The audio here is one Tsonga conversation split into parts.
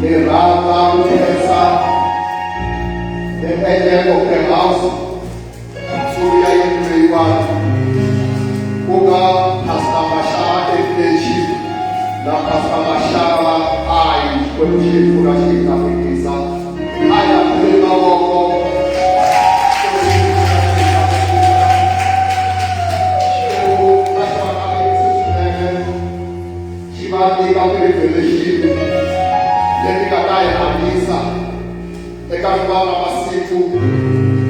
Ni rhandza ku khensa the angel of the house, ntsumi ya yindlu leyiwani, ku nga Pastor Mashava FH na Pastor Mashava I. Xikwembu xi hi pfuna xi hi katekisa. A hi aphuleni mavoko. Xikwembu a xi va katekisi swinene, xi va nyika ti-revelation leti nga ta hi hanyisa eka rin'wana ra masiku.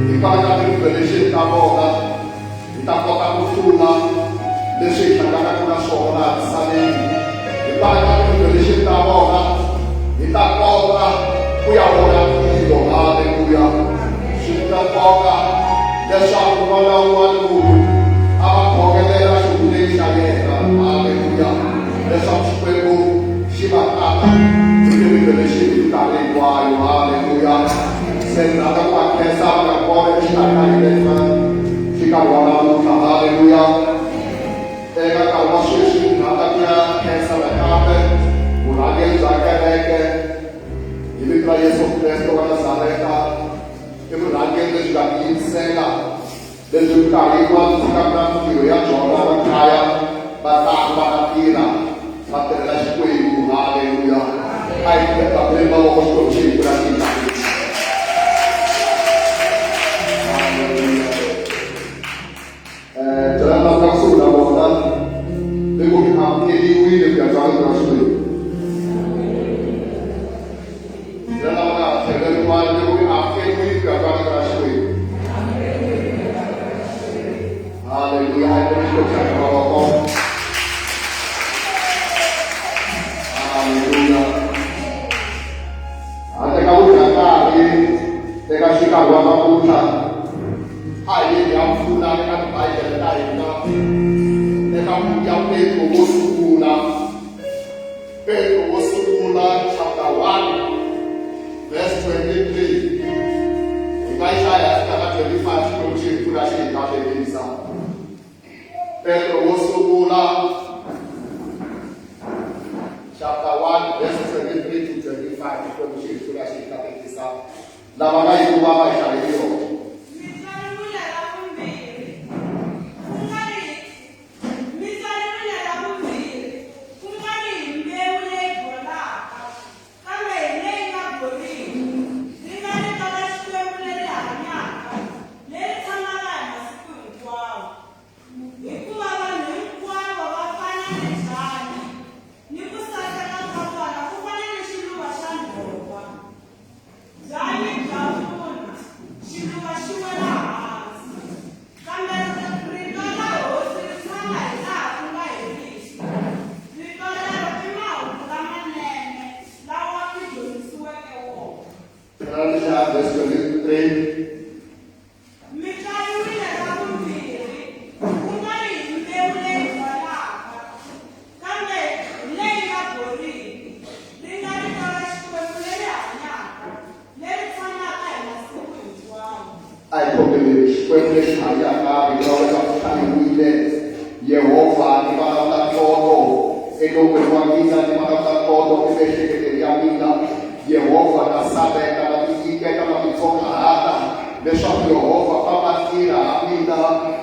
Hikwalaho ka ti-revelation ta vona hi ta kota ku hlula leswi hi hlanganaka na swona laha misaveni. Hikwalaho ka ti-revelation ta vona hi ta kota ku ya vona tilo. Haleluya! Swi na nkoka leswaku un'wana na un'wana munhu a va khongelela xihundleni xa yena. Haleluya! Leswaku Xikwembu xi va tata hi ti-revelation hi minkarhi hinkwayo. Haleluya! Se ni rhandza ku va khensa va nga kona exikarhi ka hina eka nkarhi wa namuntlha. Haleluya! Eka nkarhi wa sweswi ni rhandza ku ya khensa nakambe vurhangeri bya kereke hi vito ra Yesu Kreste wa Nazareta. I vurhangeri lebyi nga tiyimisela, lebyi minkarhi yin'wana tshikaka na mintirho ya byona va kaya, va ta va ta tirha, va tirhela Xikwembu. Haleluya! A hi bapuleni mavoko, Xikwembu xi hi pfuna xi hi tlakusa. Byela lava nga kusuhi na vona ni ku mi amukeriwile ku ya twa rito ra Xikwembu. Byela lava nga tlhelo rin'wana ni ku mi amukeriwile ku ya twa rito ra Xikwembu. Haleluya! A hi voni Xikwembu xa hina mavoko. Haleluya! Handle ka ku dya nkarhi eka xikarhi wa namuntlha, a hi yeni ya pfuna eka tibibele ta hina eka buku ya Petro wo sungula, Petro wo sungula chapter 1 verse 23. Hi nga yi hlaya fika ka 25. Xikwembu xi hi pfuna xi hi katekisa. Petro wo sungula chapter 1 verse 23 to 25. Xikwembu xi hi pfuna xi hi katekisa. Lava nga yi kuma va yi hlayeli yona. Mi tswariwile ra vumbirhi, ku nga ri mi tswariwile ra vumbirhi, ku nga ri hi mbewu leyi bolaka, kambe hi leyi nga boriki, ri nga rito ra Xikwembu leri hanyaka, leri tshamaka hi masiku hinkwawo. Hikuva vanhu hinkwavo va fana ni byanyi, ni ku saseka ka vona ku fana ni xiluva xa nhova. Byanyi bya vuna, xiluva xi wela hansi, kambe rito ra Hosi ri tshama hilaha ku nga heriki. Rito rero i mahungu lamanene lawa mi dyondzisiweke wona. Tlhela verse 23. Mi tswariwile ra vumbirhi, ku nga ri hi mbewu leyi bolaka, kambe hi leyi nga boriki, ri nga rito ra Xikwembu leri hanyaka, leri tshamaka hi masiku hinkwawo. A hi khongeleni. Xikwembu lexi hanyaka, rito ra wena ri hlayiwile. Yehovha, ni vulavula ntoto enon'wini wa mina, ni vulavula ntoto emiehleketweni ya mina. Yehovha, na saveka, na tinyiketa, na titsongahata leswaku Yehovha famba tirha ha mina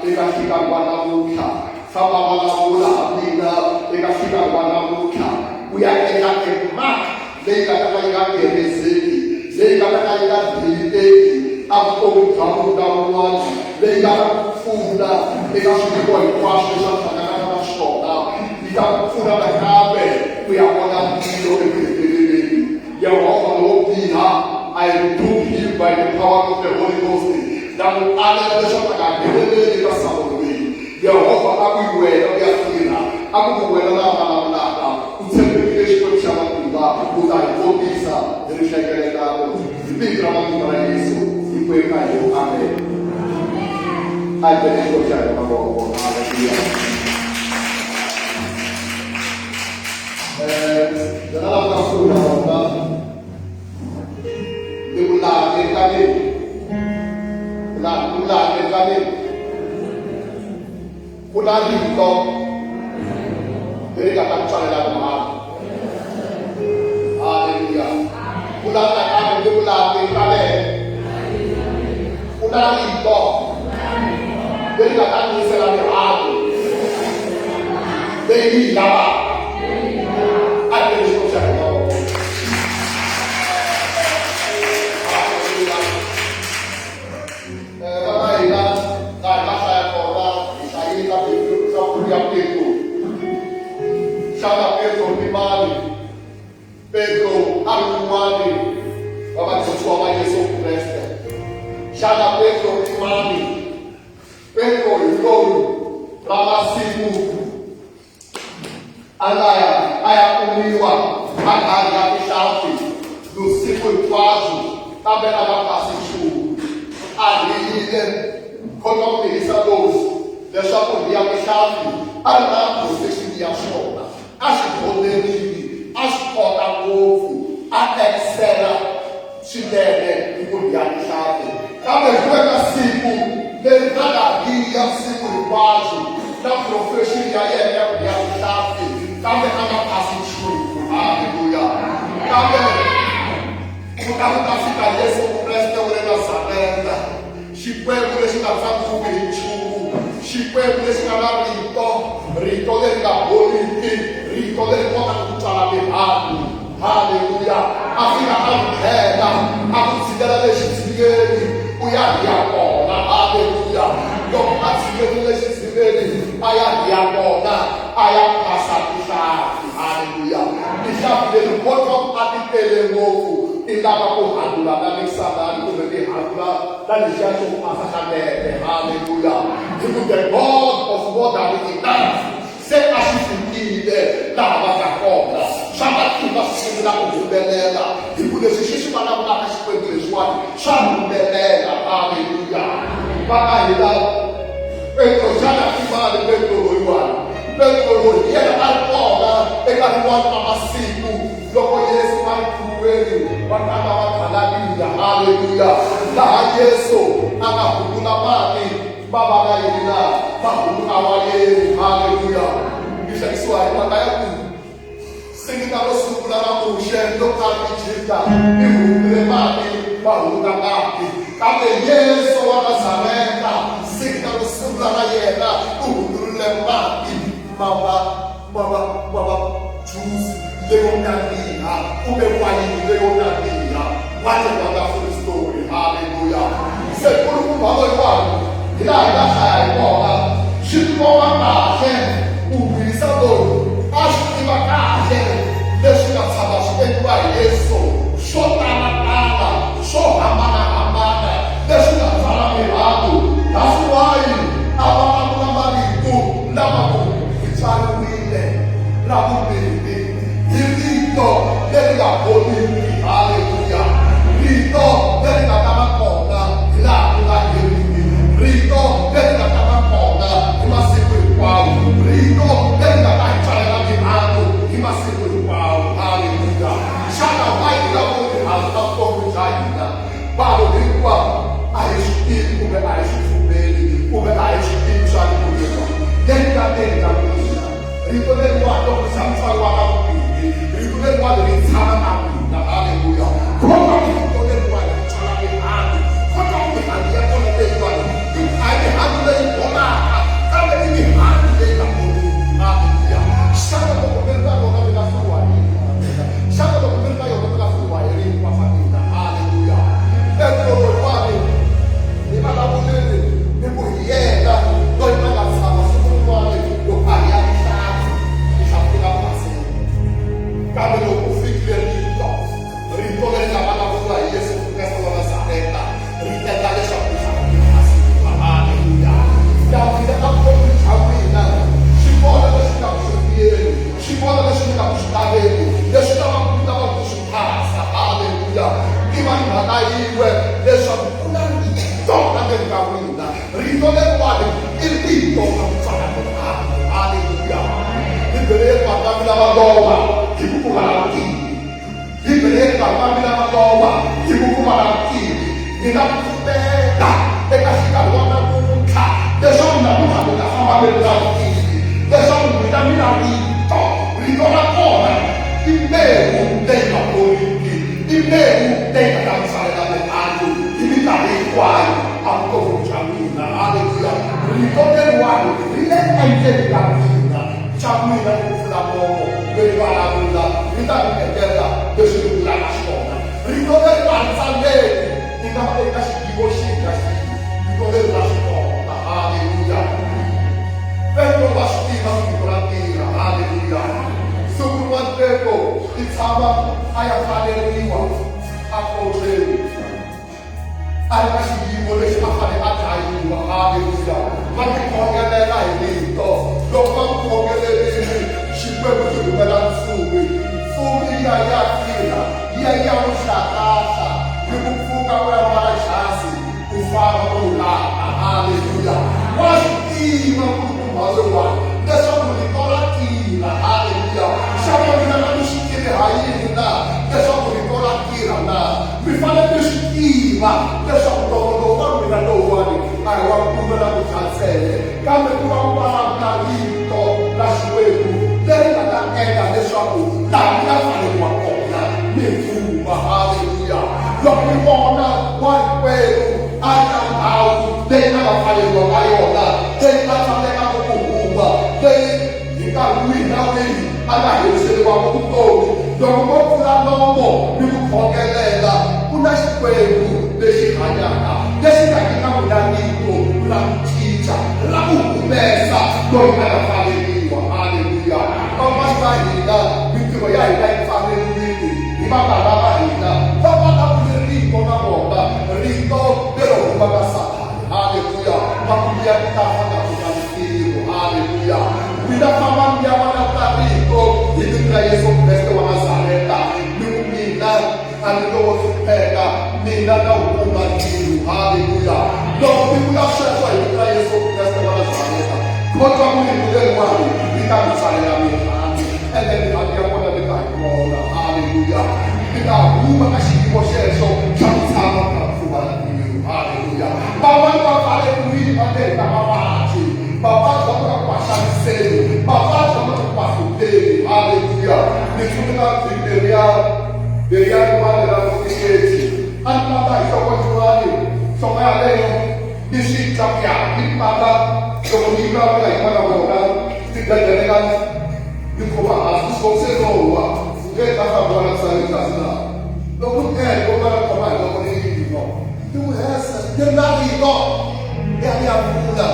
eka nhlikanhi wa namuntlha. Famba vulavula ha mina eka nhlikanhi wa namuntlha. U ya endla a mark leyi nga ta ka yi nga erezeki, leyi nga ta ka yi nga deliteki evuton'wini bya munhu na un'wana, leyi nga ta ku pfuna eka swiviko hinkwaswo leswi a hlanganaka na swona. Yi ta ku pfuna nakambe ku ya vona tilo eku heteleleni. Yehovha, lowo biha, I rebuke him by the power of the Holy Ghost. Na n'wi alela leswaku a nga ngheneleli eka sangu leyi. Yehovha a ku yi wena u ya tirha, a ku ku wena la vulavulaka, u tshembekile Xikwembu xa matimba, u ta hi kombisa hi rihlengeletano hi vito ra matimba ra Yesu hinkwenu ka hina. Amen. A hi bele Xikwembu xa hina mavoko. Haleluya. Byela lava nga kusuhi na vona ni ku laha erivaleni, laha ku laha erivaleni ku na rito leri nga ta ku tswalela muhanu. Haleluya! Vula nakambe ndzi vula tintswalelo. Ku na rito leri nga ta tiyisela mihandzu leyi yi yi lavaka. A hi teki Xikwembu xa hina voko. Haleluya. Vana hina laha hi nga hlaya kona hi hlayile ka ka buku ya Petro. Xana Petro i mani? Petro a ri un'wana wa vadyondzisiwa va Yesu Kreste. Xana Petro i mani? Petro hi loyi ra masiku a nga ya a ya kumiwa a karhi ya tihlampfi vusiku hinkwabyo kambe a nga phasi nchumu. A rhiyile khota ku tihisa losi leswaku rhiya tihlampfi a ri na profeshini ya swona. A swi dyondzerile, a swi kota ngopfu, a excela swinene hi ku dya tinhlampfi. Kambe ku ve na siku leri a nga rhiya vusiku hinkwabyo na profession ya yena ya ku dya tinhlampfi, kambe a nga phasi nchumu. Haleluya! Kambe ku ta ku ta fika Yesu Kreste wa le Nazareta, Xikwembu lexi nga tsandziwi hi nchumu, Xikwembu lexi nga na rito, rito leri nga boliki, rito leri kotaka ku tswala mihandzu. Haleluya! A fika a ku byela, a ku tshikela le xidziveni, u ya riya kona. Haleluya! Loko a tshikerile xidziveni, a ya riya kona, a ya phasa tihlampfi. Haleluya! Tihlampfi leti kotwa a ti tele ngopfu, ti lava ku handula na misanani kumbe ti handula na lexiya xo phasa xa nete. Haleluya! Hi ku the God of more than enough se a xi fikile laha va nga kona. Swa matimba swi sungula ku humelela hi ku leswi xi swi vulavulaka Xikwembu lexiwani swa humelela. Haleluya! Va ka hina Petro, xana i mani Petro loyiwani? Petro loyi hi yena a ri kona eka rin'wana ra masiku loko Yesu a ri khulweni wa ntanga wa Galaliya. Haleluya! Laha Yesu a nga hundzula mati ma va na yini na? Ma hundzuka wayeni. Haleluya! Ni hlekisiwa hi mhaka ya ku singita ro sungula ra Muxe loko a ri Egipta i hundzule mati ma hundzuka ngati. Kambe Yesu wa Nazareta singita ro sungula ra yena u hundzulule mati ma va ma va ma va juice leyo nandziha kumbe wayini leyo nandziha. What a wonderful story! Haleluya! Se nkulukumba loyiwani hi laha hi nga hlaya hi kona swi tikomba kahle ku hwisa loyi a swi tiva kahle leswi nga tshama swi endliwa hi Yesu swo talatala swo hambanahambana leswi nga tswala mihandzu. That's why a vulavula marito lama ku hi tswariwile ra vumbirhi hi rito leri nga boliki. Haleluya! Rito leri nga ta va kona hi laha ku nga heriki, rito leri nga ta va kona hi masiku hinkwawo, rito leri nga ta hi tswalela mihandzu hi masiku hinkwawo. Haleluya! Xana why hi nga voni mihandzu ka vutomi bya hina? Vanhu hinkwavo a hi swi tivi kumbe a hi swi pfumeli kumbe a hi swi tivi swa rito leriwani leri nga ndzeni ka mina. Rito leriwani loko ri za ri tswariwa ra vumbirhi, rito leriwani ri tshama na mina. Haleluya! Khoma rito leriwani ri tswala mihandzu. Khoma mihandzu ya kona leyiwani a hi mihandzu leyi bolaka, kambe i mihandzu leyi nga boliki. Haleluya! Xana loko mi ri na rona mi nga hluriwa hi yini? Xana loko mi ri na yona mi nga hluriwa hi rini va n'wina? Haleluya! Petro loyiwani hi vulavulile ni ku hi yena loyi a nga tshama siku rin'wana loko a hi ya tinhlampfi, tinhlampfi ti nga phaseki. Kambe loko ku fikile rito, rito leri nga vulavuriwa hi Yesu Kreste wa Nazareta, ri endla leswaku tinhlampfi ti phasiwa. Haleluya! Davhida a vutomi bya n'wina swi kona leswi nga ku swi rhiyeni, swi kona leswi mi nga ku swi laveni, leswi lavaka mi lavaka ku swi phasa. Haleluya! Tivani mhaka yin'we leswaku ku na rito endzeni ka n'wina. Rito leriwani i rito ra ku tswala mihandzu. Haleluya! Bibele yi ri vanhu va mina va lova hi ku pfumala vutivi. Bibele yi ri vanhu va mina va lova hi ku pfumala vutivi. Ni nga pfumela eka xikarhi wa namuntlha leswaku namuntlha mi ta famba mi ri na vutivi leswaku n'wina mi na rito. Rito ra kona i mbewu leyi nga boliki, i mbewu leyi nga ta mi tsalela mihandzu hi minkarhi hinkwayo evuton'wini bya n'wina. Haleluya! Rito leriwani ri le endzeni ka n'wina, xa n'wina i ku pfula nomo mi ri vulavula, ri ta mi endlela leswi ri vulaka swona. Rito leri a ri tsandzeki, i nga va eka xiyimo xihi na xihi, rito leri ra swi kota. Haleluya! Petro wa swi tiva ku rito ra tirha. Haleluya! Siku rin'wana Petro i tshama a ya pfaleriwa akhotsweni a ri ka xiyimo lexi a fanele a dlayiwa. Haleluya! Va tikhongelela hi rito. Loko va ku khongelerile, Xikwembu xi rhumela ntsumi. Ntsumi yi ya yi ya tirha, yi ya yi ya n'wi hlakahla ni ku pfuka u ya mbala jasi u famba u yi lata. Haleluya! Wa swi tiva nkulukumba lowuwani leswaku rito ra tirha. Haleluya! Xana mina a mi swi tivi ha yini na leswaku rito ra tirha na? Mi fanele mi swi tiva leswaku nongonoko wa n'wina lowuwani a hi wa ku na ku dya ntsena, kambe ku va ku vulavula rito ra Xikwembu leri nga ta endla leswaku laha mi nga pfaleriwa kona mi huma. Haleluya! Loko mi vona warikwerhu a ri ka ndhawu leyi a nga pfaleriwa ka yona, leyi a tsandzekaka ku huma, leyi hi nkarhi wihi na wihi a nga heriseriwaka vutomi, loko mo pfula nomo mi ku khongelela, ku na Xikwembu lexi hanyaka lexi nga nyika n'wina rito ra ku cinca, ra ku humesa loyi a nga pfaleriwa. Haleluya! Van'wana va hina mintirho ya hina yi pfaleriwile hi vabava va hina, va vulavule rito na vona, rito lero huma ka Sathana. Haleluya! Va ku vuya mi ta fa ka ku nga mintirho. Haleluya! N'wina fambani mi ya vulavula rito hi vito ra Yesu Kreste wa Nazareta, mi ku mina a ni lowo hlupheka, mina na wu kuma ntirho. Haleluya! Loko mi vula sweswo hi vito ra Yesu Kreste wa Nazareta, kholwa ku rito leriwani ri ta mi tsalela mihandzu, ende mihandzu ya kona mi ta yi vona. Haleluya! Mi ta huma ka xiyimo xexo xa ku tshama mi nga pfumala ntirho. Haleluya! Van'wana va pfaleriwile va le ka mavabyi, mavabyi lama nga ku va xaniseni, mavabyi lama nga ku va hlupheni. Haleluya! Ni tsundzuka vhiki leriya leriya rin'wana ra vutiketi a ni famba hi nhloko yin'wani, nhloko yaleyo ni swi twa ku ya ni famba loko ni vulavula hi n'wana vona ni dedeleka ni khoma hansi swi se no wa nge ta fambiwa na misaveni kasi na loko ni loko va khoma hi loko ni yima ni ku hesa ni ri na rito ya ya vula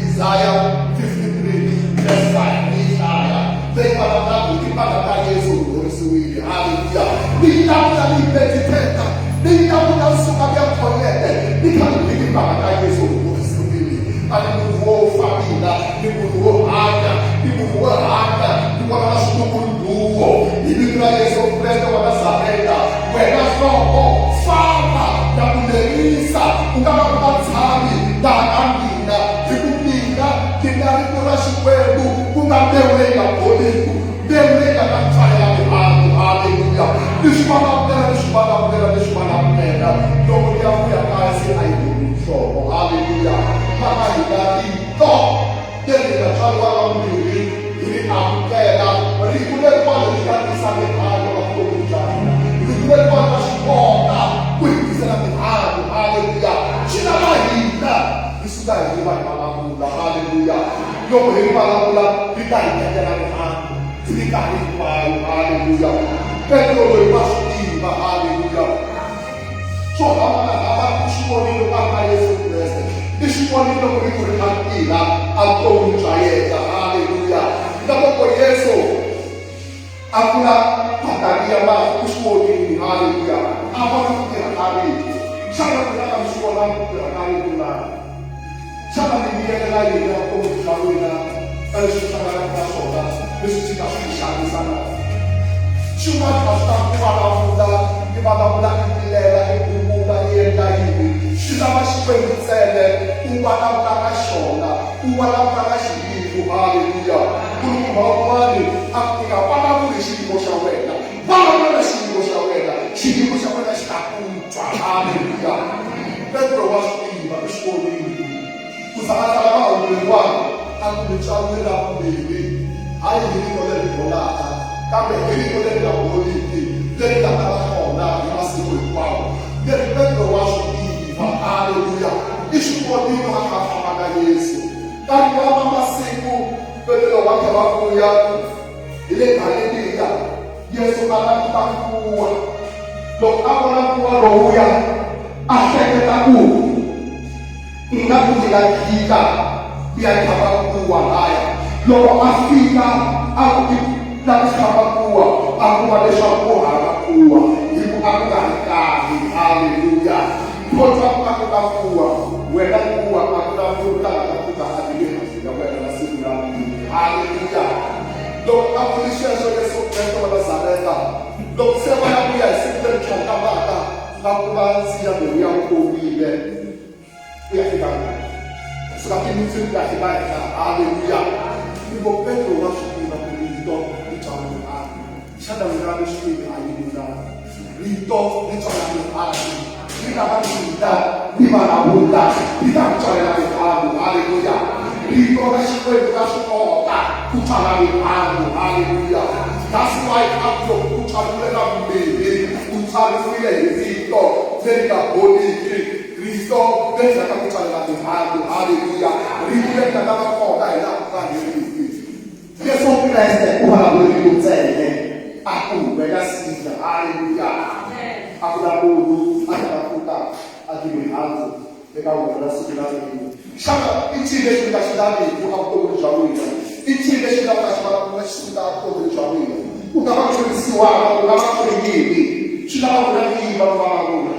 Isaiah 53 verse 5 ni yi hlaya leyi vulavulaka hi timhaka ta Yesu hi horisiwile. Haleluya! Ni yi languta ni yi mediteta, ni yi languta ni suka ni ya thoyilete ni kha ni hi timhaka ta Yesu hi horisiwile. A ni munhu wo fa mina, ni munhu wo hanya, ni munhu wo hanya, ni vona na switukuluduwo hi vito ra Yesu Kreste wa Nazareta. Wena nhloko, famba na ku lerisa, u nga va u nga tshami laha ka mina, hi ku mina ni na rito ra Xikwembu, ku nga mbewu leyi nga boliki, mbewu leyi nga ta tswalela mihandzu. Haleluya! Ni swi vulavulela, ni swi vulavulela, ni swi vulavulela, loko ni ya vuya kaya se a yi humi nhloko. Haleluya! Mhaka hina rito leri hi nga tswariwa ra vumbirhi hi ri amukela, rito leriwani ri ta tisa mihandzu evuton'wini bya hina. Rito leriwani ra swi kota ku hi tisela mihandzu. Haleluya! Swi lava hina hi suka hi ri vanhu vulavula. Haleluya! Loko hi ri vulavula ri ta hi endlela mihandzu hi minkarhi hinkwayo. Haleluya! Petro loyi wa swi tiva. Haleluya! Swo hambanahambana u swi vonile ku ri na Yesu Kreste, i swi vonile ku ri ku ri na tirha evuton'wini bya yena. Haleluya! Na loko Yesu a pfula Bataniya mahlo, u swi vonile. Haleluya! A vona ku tirha ka rito. Xana n'wina a mi swi vonangi ku tirha ka rito na? Xana mi miyelela yini evuton'wini bya n'wina ka leswi mi hlanganaka na swona leswi swi nga swi mi xanisa na? Swin'wana a swi ta ku vulavula i vulavula i vilela i gungula i endla yini, swi lava Xikwembu ntsena u vulavula na xona, u vulavula na xiyimo. Haleluya! Nkulukumba un'wana a ku i nga vulavuli hi xiyimo xa wena, vulavula na xiyimo xa wena, xiyimo xa wena xi ta ku twa. Haleluya! Petro wa swi tiva, u swi vonile. Ku za a tsala mahungu leriwani, a ku mi tswariwe ra vumbirhi, hayi hi rito leri bolaka, kambe hi rito leri nga boliki, leri nga ta va kona hi masiku. masiku hinkwawo. Leri Petro wa swi tiva, haleluya, i swi vonile a kha a famba na Yesu. Nkarhi wa masiku Petro va kha va vuya hi le Galeliya, Yesu a languta nkuwa. Loko a vona nkuwa lowuya, a hleketa ku ingaku ndzi nga khika ku ya khapa nkuwa laya. Loko a fika a ku i la ku khapa nkuwa, a kuma leswaku ku hava nkuwa, hi ku a ku nga ri nkarhi. Haleluya! Mphotwa a ku ka nkuwa, Wena nkuwa, a ku na munhu la nga ta pfuka a tile hansi ka wena na siku ra mina. Haleluya! Loko a vuli sweswo Yesu Kreste wa Nazareta, loko se va ya vuya hi siku leri tlhandlamaka, va kuma nsinya lowuya wu omile ku ya fika kona. Kusuka timitswini ku ya fika henhla. Haleluya! Mi ngo Petro wa swi tiva ku rito ri tswala mihandzu. Xana wena mi swi tivi ha yini na? Rito ri tswala mihandzu. Ri lava mina ni vulavula ri ta ku tswalela mihandzu. Haleluya! Rito ra Xikwembu ra swi kota ku tswala mihandzu. Haleluya! That's why a ku loko u tswariwile ra vumbirhi, u tswariwile hi rito leri nga boliki, rito leri nga ta ku tswalela mihandzu. Haleluya! Rito leri nga ta va kona hi laha ku nga heriki. Yesu Kreste u vulavule rito ntsena a ku wena sindza. Haleluya! A ku na munhu a nga ta pfuka a ti mihandzu eka wena siku na rin'we. Xana i ncini lexi mi nga xi laviki evuton'wini bya n'wina? I ncini lexi mi lavaka xi va nga xi suka evuton'wini bya n'wina? Ku nga va ku ri vusiwana, ku nga va ku ri yini? Swi lava n'wina mi yima mi vulavula.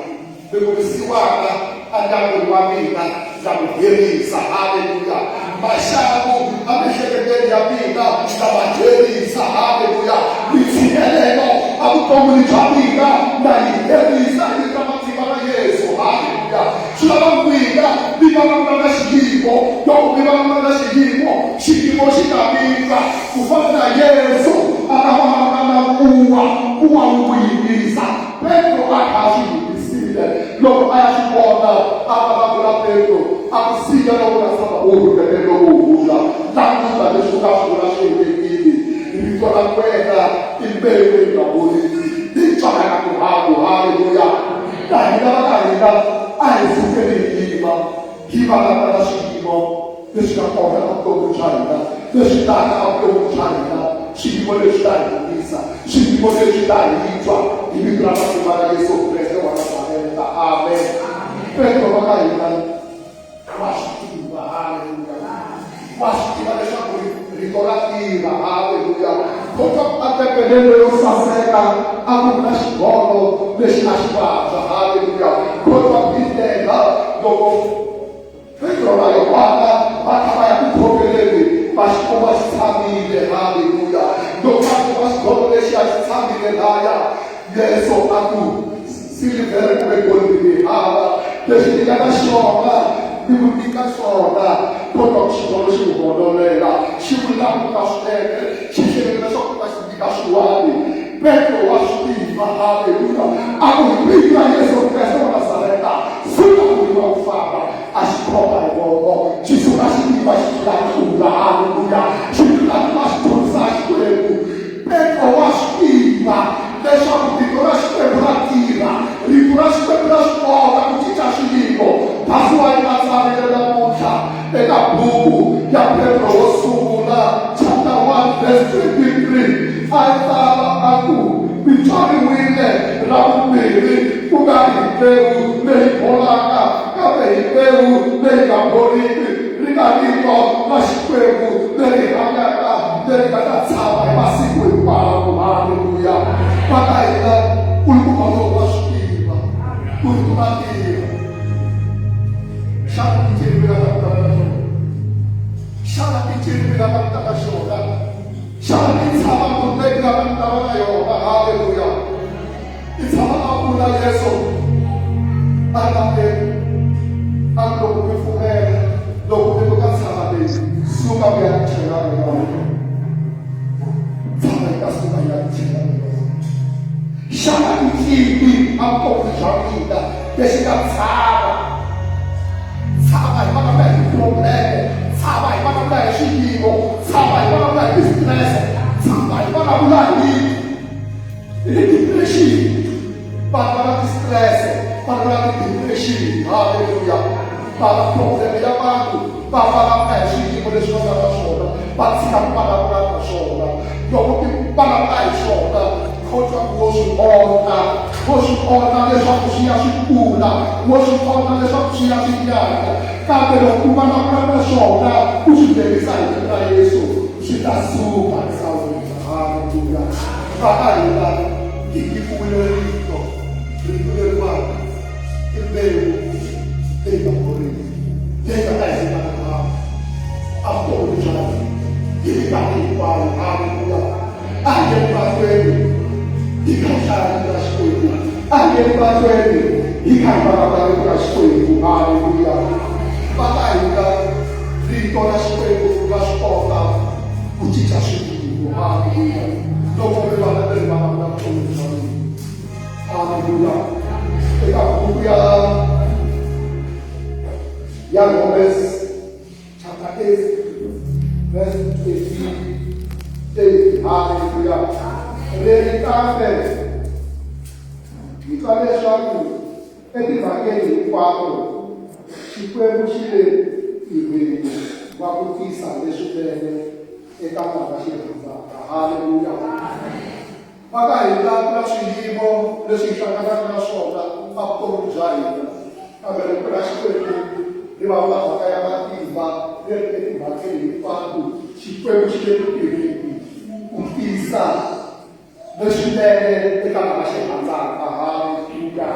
Mi ku vusiwana endyangwini wa mina ndza ku herisa. Haleluya! Maxangu emiehleketweni ya mina ndza ma herisa. Haleluya! Mitshikelelo evuton'wini bya mina ndza yi herisa hi vito ra matimba ra Yesu. Haleluya! Swi lava n'wina mi vulavula na xiyimo. Loko mi vulavula na xiyimo, xiyimo xi ta mi twa. Ku fana na Yesu a nga vulavula na nkuwa, nkuwa wu n'wi yingisa. Petro a kha a swi yingisile. Loko a ya swi vona, a vulavula Petro, a ku siya loko nga tshama u rhurhele loko u vula. Languta leswi u nga swi vula swi endlekile. Rito ra wena i mbewu leyi nga boliki, leyi tswalaka mihandzu. Haleluya! Na hina va ka hina a hi sukeni hi yima hi vulavula na swiyimo leswi nga kona evuton'wini bya hina, leswi taka evuton'wini bya hina, swiyimo leswi ta hi yingisa, swiyimo leswi ta hi twa hi vito ra matimba ra Yesu Kreste wa Nazareta. Amen. Petro va ka hina wa swi tiva, haleluya, wa swi tiva leswaku rito ra tirha, haleluya. Kota a tempeleni leyo saseka a ku ri na xigono lexi a xi vabya, haleluya. Kota hi ndlela loko Petro na Yohana va kha va ya ku khongeleni va xi kuma xi tshamile, haleluya. Loko va kuma xigono lexi a xi tshamile laya, Yesu a ku silivhere kumbe golidi ni hava lexi ni nga na xona ni ku nyika xona kodwa ku xigono xi n'wi honolela xi n'wi languta swinene xi hleketa leswaku u ta xi nyika swin'wana. Petro wa swi tiva, haleluya, a ku hi vito ra Yesu Kreste wa Nazareta, suka ku yima u famba. A xi khoma hi voko, xi suka xi yima xi tlulatlula, haleluya, xi tlulatlula xi dzunisa Xikwembu. Petro wa swi tiva leswaku rito ra Xikwembu ra tirha, rito ra Xikwembu ra swi kota ku cinca swiyimo. That's why a tsarile namuntlha eka buku ya Petro wo sungula chapter 1 verse 23 a tsala a ku mi tswariwile ra vumbirhi ku nga ri hi mbewu leyi bolaka kambe hi mbewu leyi nga boliki ri nga rito ra Xikwembu leri hanyaka leri nga ta tshama hi masiku hinkwawo. Haleluya! Va ka hina ku ri kuma loko wa swi tiva ku ri ku na tirha. Xana i ncini mi nga ta ku ta xona? Xana i ncini mi nga ta ku ta xona? Xana i tshama ku leyi mi nga ta ku ta na yona? Haleluya! I tshama a vula Yesu a ri na Petro a ku loko mi pfumela loko mi ku ka ntshava leyi suka ku ya tichela yona ntshava yi ta suka yi ya tichela yona. Xana i ncini a vutomi bya mina lexi nga tshava tshava hi vulavula hi ti-problem tshava hi vulavula hi swiyimo tshava hi vulavula hi ti-stress tshava hi vulavula hi hi depression vanhu va nga ti stress va ri na ti-depression halleluya va problem ya vanhu va vulavula hi swiyimo leswi va nga na swona va tshika ku vulavula na swona loko ti vulavula hi swona khotwa wo swi onha wo swi onha leswaku swi ya swi kula wo swi onha leswaku swi ya swi nyanya kambe loko u vulavula na swona u swi nghenisa hi vito ra yesu swi ta suka eka wena halleluya va ka hina hi nyikiwile rito rito leriwani i mbewu leyi nga boriki leyi nga ta hi nyika nakambe a vutomi bya hina hi minkarhi hinkwayo halleluya a hi yeni mahlweni hi kha hi hlaya rito ra xikwembu a hi yeni mahlweni hi kha hi vulavula rito ra xikwembu halleluya va ta hina rito ra xikwembu ra swi kota ku cinca swiyimo halleluya loko ri vana ri vulavula vutomi bya mina halleluya eka buku ya ya Romans chapter 8 verse 28 halleluya leri kambe hi twa leswaku etimhakeni hinkwato xikwembu xi le ntirhweni wa ku tisa leswinene eka lava xi rhandzaka halleluya va ka hina ku na swiyimo leswi hi hlanganaka na swona evuton'wini bya hina kambe rito ra xikwembu ri vulavula mhaka ya matimba ri ri etimhakeni hinkwato xikwembu xi le ku tirheni ku tisa leswinene eka lava xi rhandzaka halleluya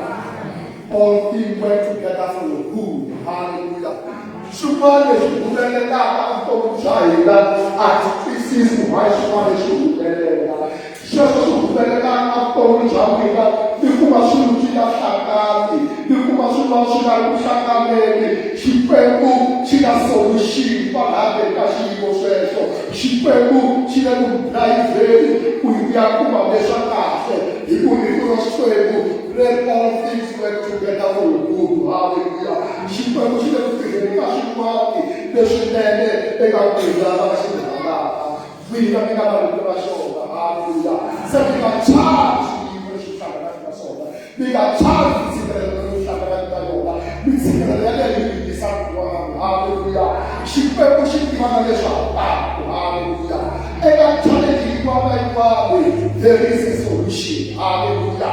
all things work together for your good halleluya swin'wana leswi humelelaka vutomi bya hina a hi twisisi why swin'wana leswi humelela sweswo swi humelelaka vutomi bya n'wina mi kuma swilo swi nga hlangani mi kuma swilo swi nga ri ku hlanganeni xikwembu xi na solution kwalahale ka xiyimo sweswo xikwembu xi le ku drayivheni ku hi ya kuma leswa kahle hi ku rito ra xikwembu let all things work together for your good halleluya xikwembu xi le ku tirheni ka swin'wana leswinene eka n'wina lava xi rhandzaka n'wina mi nga na rito ra xona halleluya se mi nga chavi swiyimo leswi hlanganaka na swona mi nga chavi mitshikelelo leyi hlanganaka na yona mitshikelelo yaleyo yi yisa kun'wana halleluya xikwembu xi tiva na leswaku halleluya eka challenge yin'wana na yin'wana there is a solution halleluya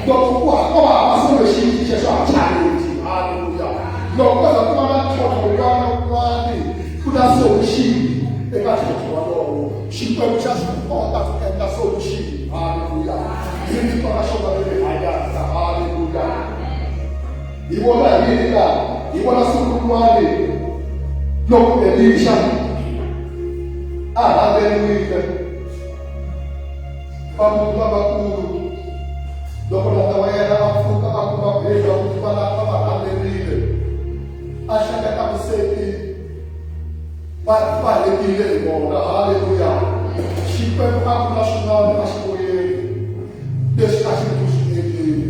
loko ku ko va hava solution xexo a challenge halleluya loko ko za ku va na ntlhontlho wun'wana na wun'wana ku na solution eka ntlhontlho wolowo xikwembu xa swi kota ku endla solution halleluya hi rito ra xona leri hanyaka halleluya hi vona yini la hi vona siku rin'wani loko elixa a rhangeriwile vamunhu lavakulu loko tata wa yena a pfuka a kuma bhedla ku va lava va rhangerile a hleketa vuseti va va hetile hi vona halleluya xikwembu a ku na swin'wana a xi voyeni leswi a xi ri ku swi endleni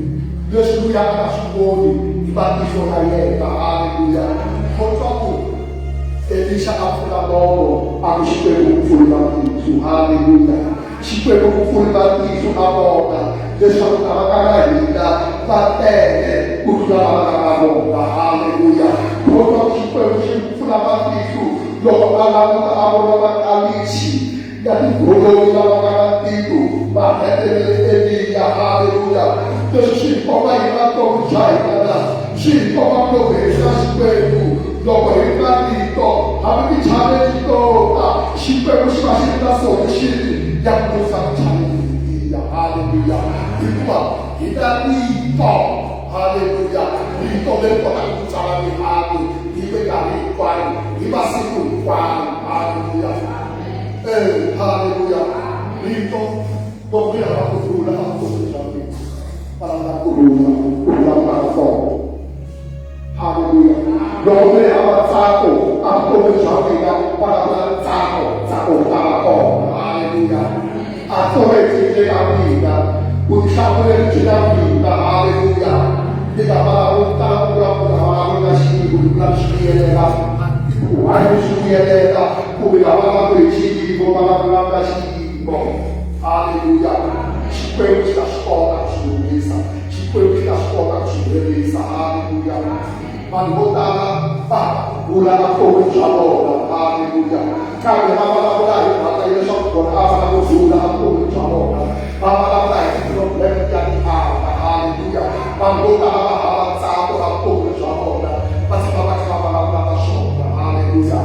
leswi luya a nga swi voni hi matihlo ya yena halleluya kotwa ku elixa a pfula nomo a ku xikwembu ku pfuli matihlo halleluya xikwembu ku pfuli matihlo a vona leswaku lava nga na hina va tele ku tlula lava nga na vona halleluya kotwa ku xikwembu xi pfula matihlo loko a languta a vona makalichi ya tigoloi lava nga na tiko va hetelele eliya halleluya leswi swi hi komba hi vutomi bya hina na swi hi komba loko hi ri na xikwembu loko hi ri na rito hambi ti-challenge to ta xikwembu xi va xi ri na solution ya ku lusa ti-challenge letiya halleluya hikuva hi na rito halleluya rito leri kotaka ku tsala mihandzu hi minkarhi hinkwayo hi masiku hinkwayo halleluya Eh, haleluya rito loko ri hava ku rhula a vutomi bya mina va lava ku rhula ku rhula ku nga ri kona haleluya loko mi hava ntsako a vutomi bya mina va lava ntsako ntsako wu ta va kona haleluya authority yi le ka mina vutihlamuleri byi na mina haleluya ni nga vulavula tala ku vulavula vulavula xiyimo ni vula swi vuyelela hayi swi vuyelela kumbe nga vulavula hi xiyimo va vulavula xiyimo haleluya xikwembu xi ta swi kota ku swi lunghisa. Xikwembu xi ta swi kota ku swi herisa. Haleluya. Vanhu vo tala va bula vutomi bya vona. Haleluya. Kambe va vulavula hi mhaka leswaku vona a va na ku rhula evuton'wini bya vona. Va vulavula hi ti-problem ta tiava. Haleluya. Vanhu vo tala va hava ntsako evuton'wini bya vona, va tshama va kha va vulavula ka swona. Haleluya.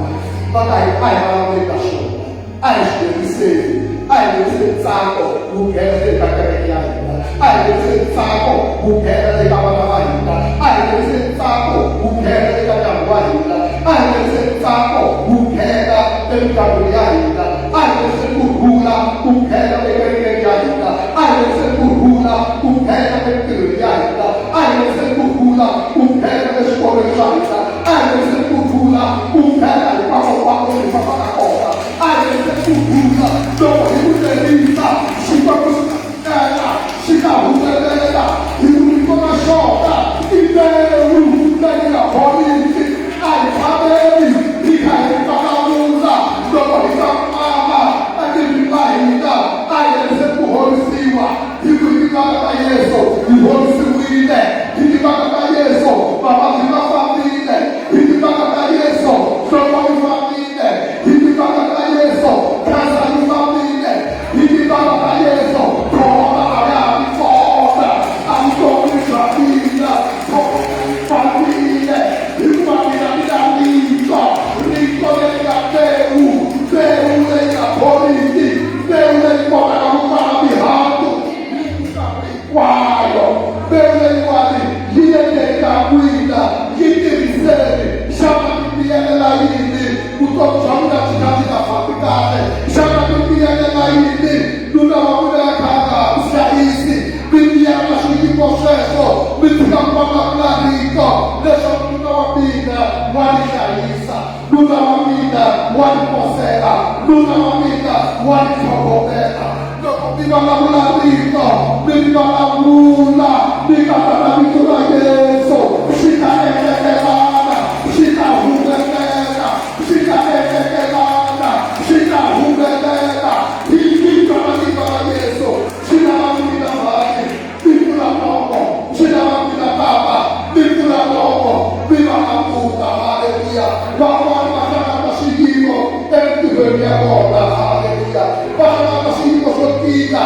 Va ta hi a hi vulavuleni ka swona, a hi swi heriseni, a hi heriseni ntsako wu nghena eka kereke ya hina, a hi heriseni ntsako wu nghena eka vana va hina, a hi heriseni ntsako wu nghena eka ndyangu wa hina, a hi heriseni ntsako wu nghena emindyangwini ya hina, a hi heriseni ku rhula ku nghena ekerekeni ya hina, a hi heriseni ku rhula ku nghena emintirhweni ya hina, a hi heriseni ku rhula ku nghena eswikolweni swa hina, a hi heriseni ku rhula ku nghena hinkwako-nkwako hi fambaka kona, a hi heriseni ku rhula. Loko hi ku lerisa, Xikwembu xi ta tela, xi ta humelela, hi ku rito ra xona i mbewu leyi nga boriki. A hi tshameli hi kha hi vulavula loko hi ta mama etimbilwini ta hina. A hi heriseni ku horisiwa, hi ku hi timhaka ta Yesu hi horisiwile, hi timhaka ta Yesu vavabyi va fambile, hi timhaka ta Yesu nhloko yi fambile, hi timhaka ta Yesu khansa yi fambile, hi timhaka ta Yesu corona a ya ha ri kona evuton'wini bya mina. Corona yi fambile, hikuva mina ni na rito, rito leri nga mbewu, mbewu leyi nga boriki, mbewu leyi kotaka ku tswala mihandzu hi minkarhi hinkwayo. Mbewu leyiwani yi endleni ka n'wina, yi tirhiseni. Xana mi tiyelela yini vutomi bya n'wina byi kha byi nga fambi kahle? Xana mi tiyelela yini nuna wa n'wina a kha a nga ha mi hlayisi? Mi tiyela swiyimo sweswo, mi tshika ku vulavula rito leswaku nuna wa mina wa ni hlayisa, nuna wa mina wa ni posela, nuna wa mina wa ni tlhogomela. Loko mi vulavula rito, mi ri vulavula mi katsa na vito ra Yesu, swi ta endlekelana, swi ta humelela, swi ta endlekelana, swi ta humelela hi vito ra vito ra Yesu. Swi lava ku mina mhani mi pfula nomo, swi lava ku mina papa mi pfula nomo, mi vulavula. Haleluya. Van'wana va hlangana na swiyimo emintirhweni ya vona. Haleluya. Va hlangana na swiyimo swo tika,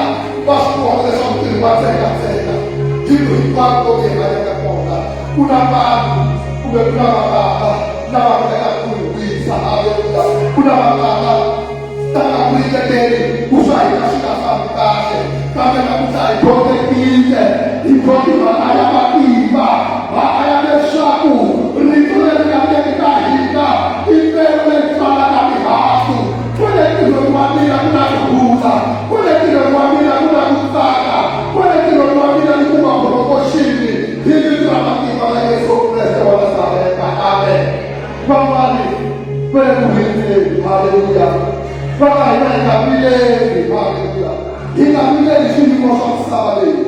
va swi vona leswaku ntirho wa tsekatseka. Hi ku hinkwako loku hi hanyaka kona ku na vanhu kumbe ku na vababa lava ringetaka ku hi wisa. Haleluya. Ku na vababa tanga ku ringeteni ku swa hina swi nga fambi kahle, kambe namuntlha hi dyondzekile, hi dyondze mhaka ya matimba, mhaka ya leswaku rito leri nga teki ka hina i mbewu leyi tswalaka mihandzu. Kwale ntirhweni wa mina ku na ku rhula, kwale ntirhweni wa mina ku na ku tsaka, kwale ntirhweni wa mina ni kuma promotion hi vito ra matimba ra Yesu Kreste wa Nazareta. Amen. Van'wani va le ku vileni. Haleluya. Va ka hina hi nga vileli. Haleluya. Hi nga vileli swiyimo swa misava leyi.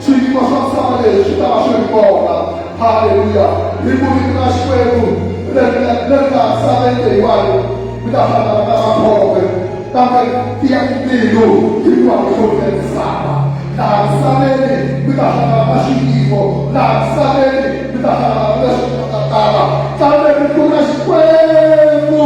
Swiyimo swa misava leyi swi ta va swi ri kona. Haleluya. Hi ku rito ra Xikwembu leri leri nga misaveni leyiwani mi ta hlangana na makhombe, kambe tiya mbilu, hikuva mi hlurile misava. Laha misaveni mi ta hlangana na swiyimo, laha misaveni mi ta hlangana na leswi nga ta tala, kambe rito ra Xikwembu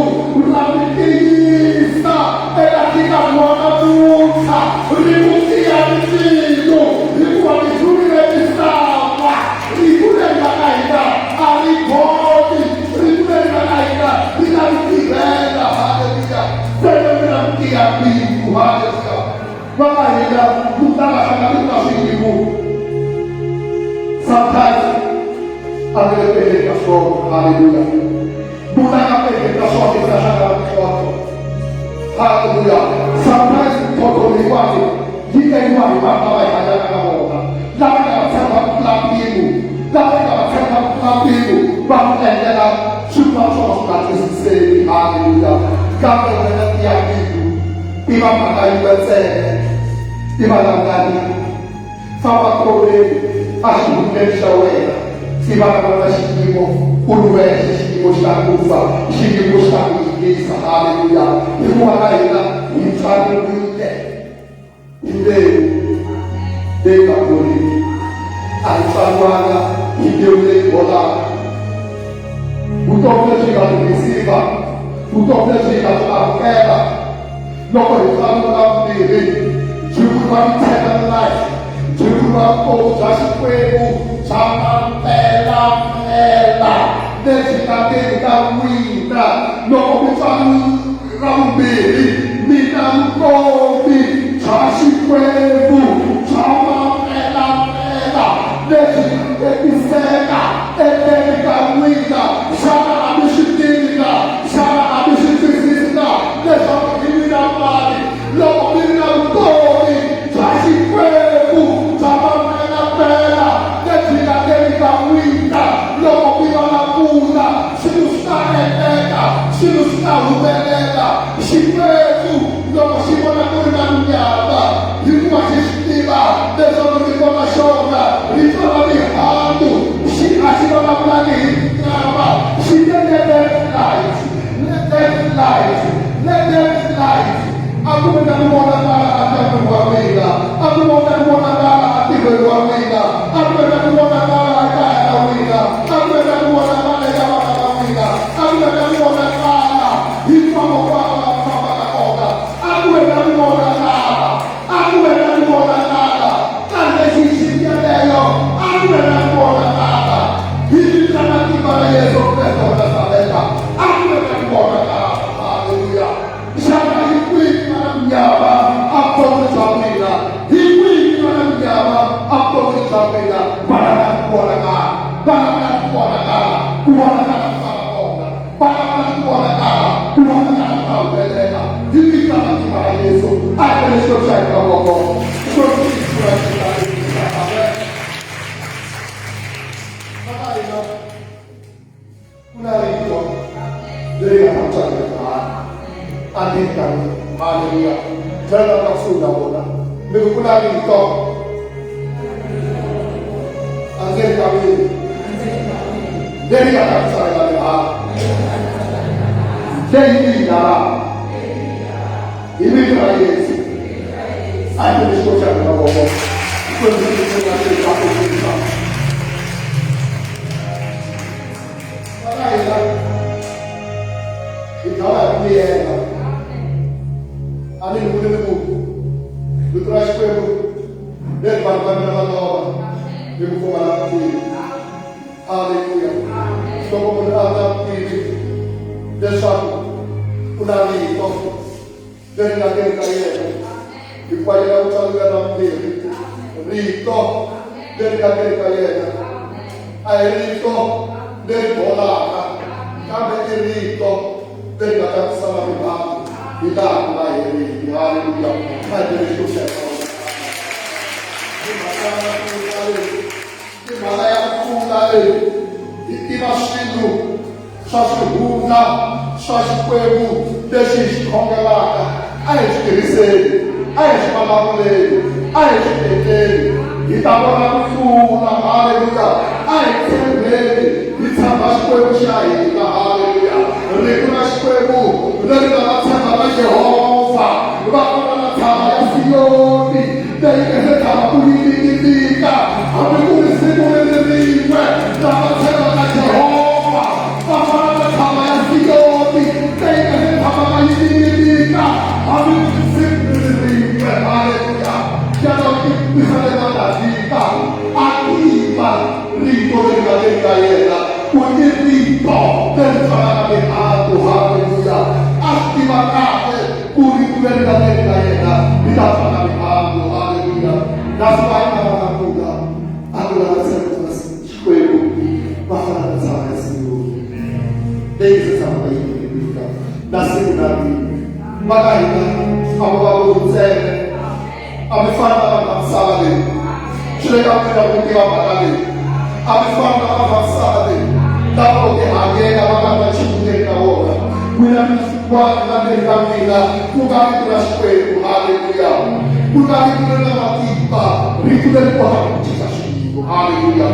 ra mi tiyisa eka nkarhi wa namuntlha, ri ku tiya mbilu, hikuva mi hlurile misava. Rito leri nga ka hina a ri boli, rito leri nga ka hina ri ta mi tirhela. Haleluya. Ntsena mi na ku tiya mbilu. Haleluya. Va ka hina ku tala hlangana na swiyimo, sometimes a ri le ku endleni ka swona. Haleluya. Munhu a nga ku endleni ka swona i ta hlangana mintlhontlho. Haleluya. Sometimes mintlhontlho leyiwani yi endliwa hi vanhu lava hi hanyaka na vona, lava nga va tshemba ku tlula mpimo, lava nga va tshemba ku tlula mpimo, va ku endlela swin'wana swo ka swi nga twisiseki. Haleluya. Kambe wena tiya mbilu, tiva mhaka yin'we ntsena, tiva langani, famba kolweni a xihundleni xa wena, tiva na xiyimo u ri wexe, xiyimo xa ku fa, xiyimo xa ku yingisa. Haleluya. Hikuva na hina hi tswariwile hi mbewu leyi nga boriki, a hi tswariwile. tswariwanga hi mbewu leyi bolaka. Vutomi lebyi hi nga byi rhisiva, vutomi lebyi hi nga byi amukela loko hi tswariwa ra vumbirhi byi vuriwa eternal life, byi vuriwa vutomi bya Xikwembu bya mampelampela lebyi nga teni ka n'wina loko mi tswariwa ra vumbirhi mi na vutomi bya Xikwembu bya mampelampela lebyi nga hetiseka endzeni ka n'wina. Xana a mi swi tivi na? Xana a mi swi twisisi na leswaku hi mina mani loko mi ri na vutomi bya Xikwembu bya mampelampela lebyi nga teni ka n'wina? Loko mi va na pfuna, swilo swi ta endleka, swilo swi ta humelela. Xikwembu loko xi vona ku ri na munyama, hikuva xi swi tiva leswaku rito ra xona ri tswala mihandzu, xi a xi vulavulangi hi nyama, xi te let there be light, let there be light, let there be light. A ku ve na ku vonakala endyangwini wa mina, a ku ve na ku vonakala entirhweni wa mina, a ku ve na ku vonakala ekaya ka n'wina, a ku ve na ku vonakala eka vana va n'wina, a ku ve na ku vonakala hinkwako-nkwako laha mi fambaka kona, a ku ve na ku vonakala, a ku ve na ku vonakala. Kambe xiximi yaleyo a ku ve na ku vonakala hi vito ra matimba ra Yesu Kreste wa Nazareta, a ku ve na ku vonakala. Haleluya! Xana hi kwihi ku nga na munyama evuton'wini bya n'wina? Hi kwihi ku nga na munyama evuton'wini bya n'wina? Va lava ku vonakala, va lava ku vonakala, ku vonakala ku ta va kona, va lava ku vonakala, ku vonakala ku ta humelela hi vito ra matimba ra Yesu. A hi vele Xikwembu xa hina mavoko. Xikwembu xi hi pfuna xi hi katekisa. Amen. Va ka hina ku na rito leri nga ta tswaleka hanya amen ka mina. Haleluya. Byela lava nga kusuhi na vona mi ku ku na rito endzeni ka mina leri nga ta tswalela mihandzu leyi mi yi lavaka hi vito ra Yesu. A hi vele Xikwembu xa hina mavoko. Xikwembu xi hi pfuna xi hi katekisa. Va hina hi dlawa hi ku miyela. A ni vuli ni ku vito ra Xikwembu leri vanhu va mina va lova hi ku pfumala vutivi. Haleluya. Loko munhu a ri na vutivi leswaku ku na rito leri nga teni ka yena, hikuva yena u tswariwe ra vumbirhi, rito leri nga teni ka yena a hi rito leri bolaka, kambe i rito leri nga ta tisala mihandzu hi laha ku nga heriki. Haleluya. A hi bele Xikwembu xa hina. I mhaka ya ku tlula leyi hi tiva swilo swa swihundla swa Xikwembu lexi hi xi khongelaka. A hi swi tirhiseni, a hi swi vulavuleni, a hi swi endleni, hi ta vona ku hlula. Haleluya! A hi tshembeni, hi tshemba Xikwembu xa hina. Haleluya! Rito ra Xikwembu leri nga va tshembaka Yehovha va fana na ntshava ya Siyoni leyi nga se tshama ku yinginyika hambi ku ri siku ri ri rin'we. Lava tshembaka Jehovha va fana na ntshava ya Siyoni leyi nga se tshamaka yi ninginika hambi ku ri siku ri ri rin'we. Haleluya! Xana u tipisalema Davhida a tiva rito leri nga le ka yena ku i rito leri tswalaka mihandzu? Haleluya! A swi tiva kahle ku rito leri nga le ka yena ri ta tswala mihandzu. Haleluya! That's why a va kula a ku lava tshemba Xikwembu va fana na ntshava ya Siyoni leyi ndzi tshamaka yi ninginika na siku na rin'we. Va ka hina a vo va vo ntsena, a mi fani na vanhu va misava leyi. Swi le ka n'wina ku tiva mhaka leyi. A mi fani na vanhu va misava leyi lava vo tihanyela va nga ri na nchumu ndzeni ka vona. N'wina mi na swin'wana la ndzeni ka n'wina, ku nga rito ra Xikwembu. Haleluya! Ku nga rito leri nga matimba, rito leri kotaka ku cinca swilo. Haleluya!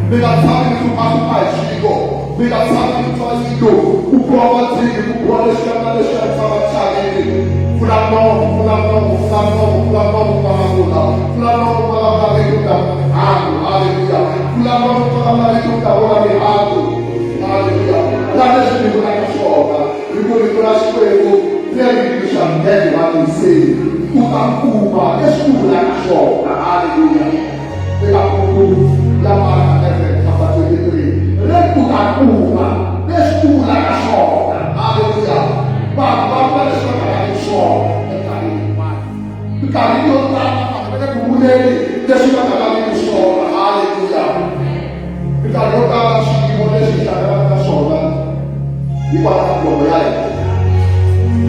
Mi nga tshami mi hluphahlupha hi swilo, mi nga tshami mi twa yilo, ku biwa madzini, ku biwa leswiya na leswiya, misava thyakile. Pfula nomu, pfula nomu, pfula nomu, pfula nomu, vulavula, pfula nomu, vulavula rito ta mihandzu. Haleluya! yingiseli u ta kuma leswi u vulaka swona. Haleluya. Eka buku ya Marka 11 chapter 23 ri u ta kuma leswi u vulaka swona. Haleluya. Vanhu va vula leswi va nga laviki swona eminkarhini hinkwayo. Minkarhini yo tala vanhu va le ku vuleni leswi va nga laviki swona. Haleluya. Minkarhi yo tala swiyimo leswi hi hlanganaka na swona hikwalaho ka milomo ya hina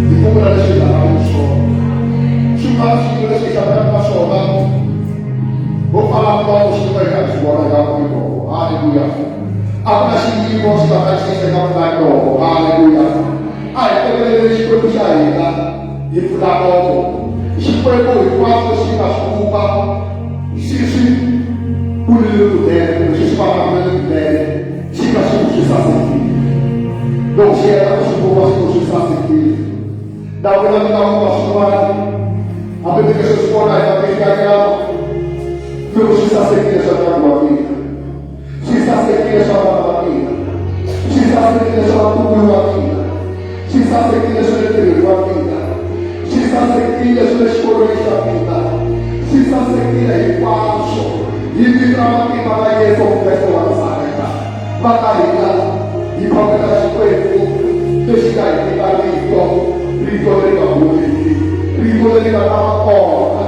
hi ku vula leswi hi nga laviki swona. Swin'wana swiyimo leswi hi hlanganaka na swona ho pfala milomo swi va hi nga swi vona hi nga ku milomo. Haleluya. A ku na xiyimo xi nga ta cinca ka pfula milomo. Haleluya. A hi tekeleleni Xikwembu xa hina hi pfula nomo. Xikwembu hinkwaswo xi nga swi vumba xi swi vulile kunene kumbe xi swi vulavulele kunene xi nga swi ku swi sasekile. Loko xi heta ku swi vumba swi ku swi sasekile. Na wena mi nga vumba swin'wana hambi mi nge swi vona hi matihlo ya nyama mi ku swi sasekile swa ndyangu wa mina. Swi sasekile swa vana va mina. Swi sasekile swa vatukulu va mina. Swi sasekile swa le ntirhweni wa mina. Swi sasekile swa le xikolweni xa mina. Swi sasekile hinkwaswo hi vito ra matimba ra Yesu Kreste wa Nazareta. Va ka hina hi khongela Xikwembu lexi nga hi nyika rito, rito leri nga boriki, rito leri nga ta va kona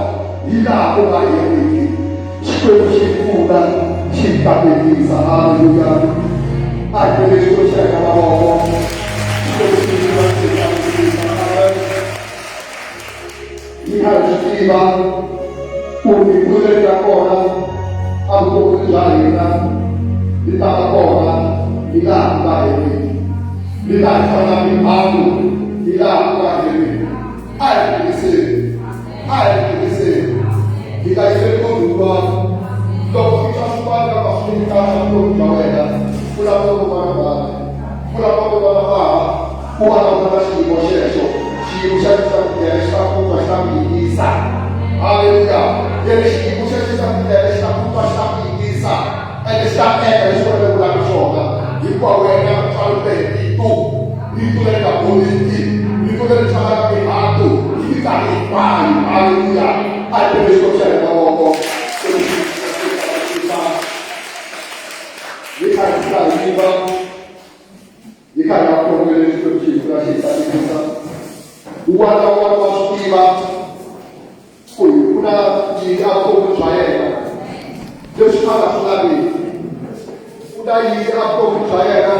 hi laha ku nga heriki. Xikwembu xi pfuna xi katekisa. Haleluya. A hi bele Xikwembu xa hina mavoko. Xikwembu xi pfuna xi katekisa. Amen. Hi kha hi swi tiva ku mimpfuno leyi nga kona evuton'wini bya hina yi ta va kona hi laha ku nga heriki. Yi ta hi fana mihandzu hi laha ku nga heriki. A hi tirhiseni. A hi tirhiseni. Hi ta yimeli munhu un'wana. Loko u twa swin'wana ka swi nyikaka vutomi bya wena, vulavula ku vana mhani, vulavula ku vana bava, u vulavula na xiyimo xexo. Xiyimo xa xa tindleve xi ta ku twa xi ta ku yingisa. Haleluya. Yena xiyimo xexo xa tindleve xi ta ku twa xi ta ku yingisa. Ende xi ta endla leswi wena u vulaka swona. Hikuva wena u tswariwe hi rito, rito leri nga boriki, rito leri tswalaka mihandzu hi minkarhi hinkwayo. Haleluya! A hi bele Xikwembu xa hina mavoko. Hi karhi hi ta yiva, hi karhi va khongele Xikwembu xi hi pfuna xi hi katekisa. Un'wana na un'wana wa swi tiva ku hi pfuna yini evuton'wini bya yena leswi a nga swi laviki ku na yini evuton'wini bya yena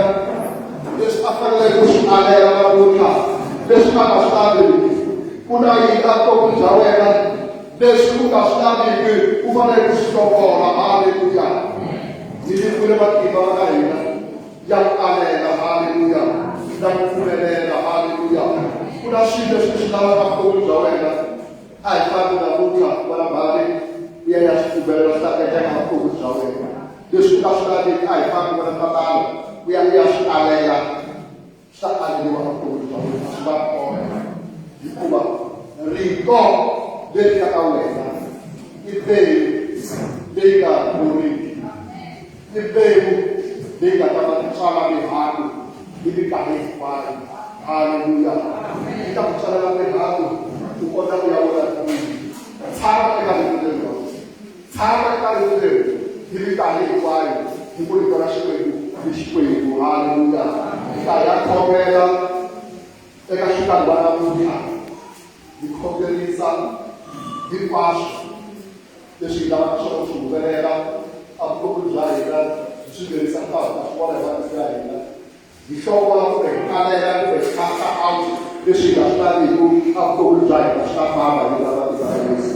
leswi a faneleke ku swi alela namuntlha leswi a nga swi laviki ku na yini evuton'wini bya wena leswi u nga swi laviki u fanele ku swi hlongola. Haleluya. Hi nyikiwile matimba ka hina ya ku alela. Haleluya. Na ku pfumelela. Haleluya. Ku na swilo leswi swi lavaka vutomi bya wena a hi fani namuntlha vana mhani u ya ya swi pfumelela swi ta endleka vutomi bya wena leswi u nga swi laveki a hi fani vana tatana u ya u ya swi alela swi ta aleriwa vutomi bya wena a swi va kona hikuva rito leri nga ka wena i mbewu leyi nga boriki i mbewu leyi nga ta va tswala mihandzu hi minkarhi hinkwayo. Haleluya! Yi ta ku tswalela mihandzu ku kondza ku ya vona kwini. Tshama eka rito leri, tshama eka rito leri hi minkarhi hinkwayo, hi ku rito ra Xikwembu i Xikwembu. Haleluya! Hi ta ya khongela eka xikarhi wa namuntlha, hi khongerisa hinkwaswo leswi hi lavaka swona ku swi humelela evuton'wini bya hina, hi swi nghenisa nkarhi ta swi vona hi matihlo ya hina, hi hlongola kumbe hi alela kumbe hi casta out leswi hi nga swi laviki evuton'wini bya hina swi ta famba hi vito ra matimba ya Yesu.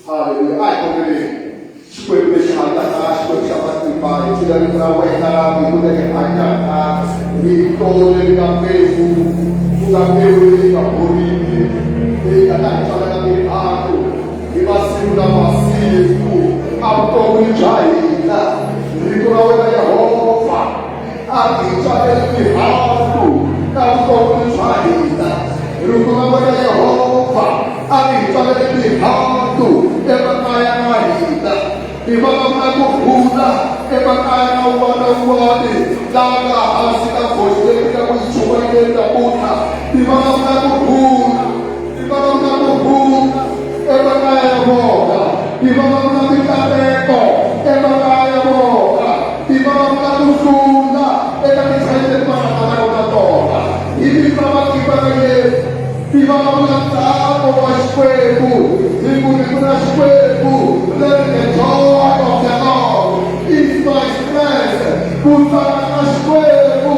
Haleluya. A hi khongeleni. Xikwembu lexi hanyaka, Xikwembu xa matimba, hi tiva rito ra wena rito leri hanyaka, rito leri nga mbewu, ku nga mbewu leyi nga boriki, leyi nga ta hi tswalela mihandzu hi masiku na masiku evuton'wini bya hina. Rito ra wena Yehovha a ri hi tswaleli mihandzu evuton'wini bya hina. Rito ra wena Yehovha a ri hi tswaleli mihandzu emakaya ma hina. Hi vulavula ku rhula emakaya ka un'wana na un'wana laha nga hansi ka voice leyi nga ku yi chumayeleni namuntlha. Hi vulavula ku rhula, hi vulavula ku rhula. Hi vulavula mikateko emakaya ya vona. Hi vulavula ku hlula eka tichallenge leti va hlanganaka na tona. Hi vito ra matimba ra Yesu, hi vulavula ntsako wa Xikwembu, hi ku rito ra Xikwembu leri the joy of the Lord is my strength. Ku tsaka ka Xikwembu